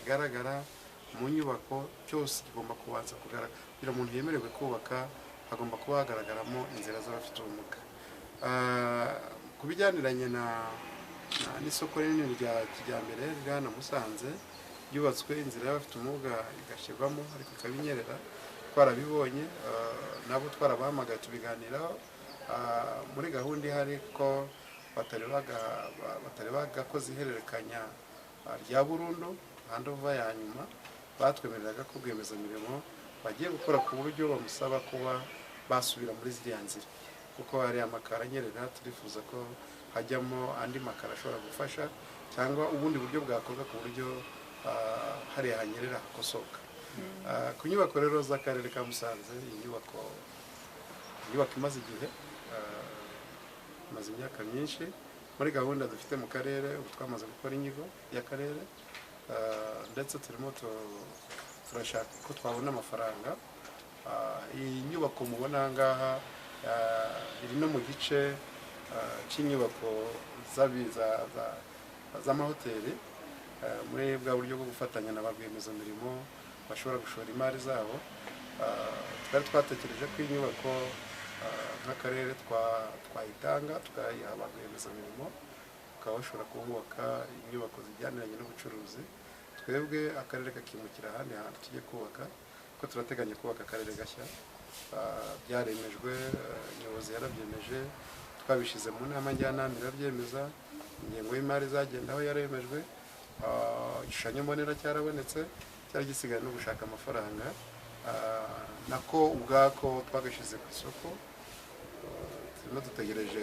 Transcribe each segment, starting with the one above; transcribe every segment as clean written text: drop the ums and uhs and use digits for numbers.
kigaragara mu nyubako cyose kigomba kubanza kugaragara. Kugira umuntu yemererwe kubaka hagomba kuba hagaragaramo inzira z'abafite ubumuga. Ku bijyaniranye n'isoko rinini rya kijyambere riri hano Musanze, ryubatswe inzira y'abafite ubumuga igashyirwamo ariko ikaba inyerera, twarabibonye, nabo twarabahamagaye tubiganiraho. Muri gahunda ihari ko batari bagakoze ihererekanya rya burundu handover ya nyuma, batwemereraga ko rwiyemezamirimo bagiye gukora ku buryo bamusaba kuba basubira muri ziriya nzira, kuko hari amakaro anyerera, turifuza ko hajyamo andi makaro ashobora gufasha cyangwa ubundi buryo bwakorwa ku buryo hariya hanyerera hakosoka. Ku nyubako rero z'akarere ka Musanze, iyi nyubako imaze igihe, imaze imyaka myinshi. Muri gahunda dufite mu karere ubu twamaze gukora inyigo y'akarere, ndetse turimo turashaka ko twabona amafaranga. Iyi nyubako mubona aha ngaha iri no mu gice cy'inyubako z'amahoteli, muri bwa buryo bwo gufatanya na ba rwiyemezamirimo bashobora gushora imari zabo. Twari twatekereje ko inyubako nk'akarere twayitanga tukayiha ba rwiyemezamirimo, bakaba bashobora kubaka inyubako zijyaniranye n'ubucuruzi, twebwe akarere kakimukira ahandi hantu tujye kubaka, kuko turateganya kubaka akarere gashya. Byaremejwe, nyobozi yarabyemeje, twabishyize mu nama njyanama irabyemeza, ingengo y'imari izagendaho yaremejwe, igishushanyo mbonera cyarabonetse, cyari gisigaye no gushaka amafaranga. Nako ubwako twagashyize ku isoko, turimo dutegereje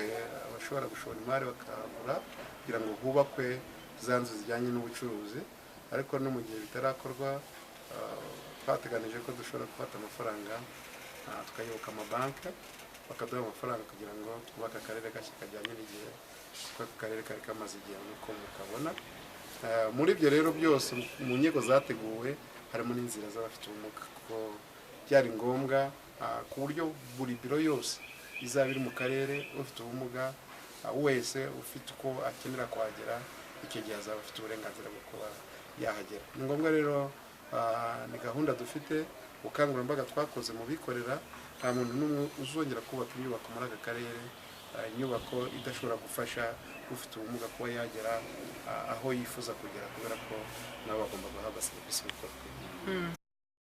abashobora gushora imari bakagura kugira ngo hubakwe za nzu zijyanye n'ubucuruzi, ariko no mu gihe bitarakorwa twateganije ko dushobora gufata amafaranga tukayoboka amabanki bakaduha amafaranga kugira ngo twubake akarere gashya kajyanye n'igihe, kuko aka karere kari kamaze igihe nk'uko mukabona. Muri ibyo rero byose mu nyigo zateguwe harimo n'inzira z'abafite ubumuga, kuko byari ngombwa ku buryo buri biro yose izaba iri mu karere, ufite ubumuga wese ufite uko akenera kuhagera, icyo gihe azaba afite uburenganzira bwo kuba yahagera. Ni ngombwa rero, ni gahunda dufite, ubukangurambaga twakoze mu bikorera, nta muntu n'umwe uzongera kubaka inyubako muri aka karere, inyubako idashobora gufasha ufite ubumuga kuba yagera aho yifuza kugera, kubera ko nabo bagomba guhabwa serivisi nk'uko bikwiye.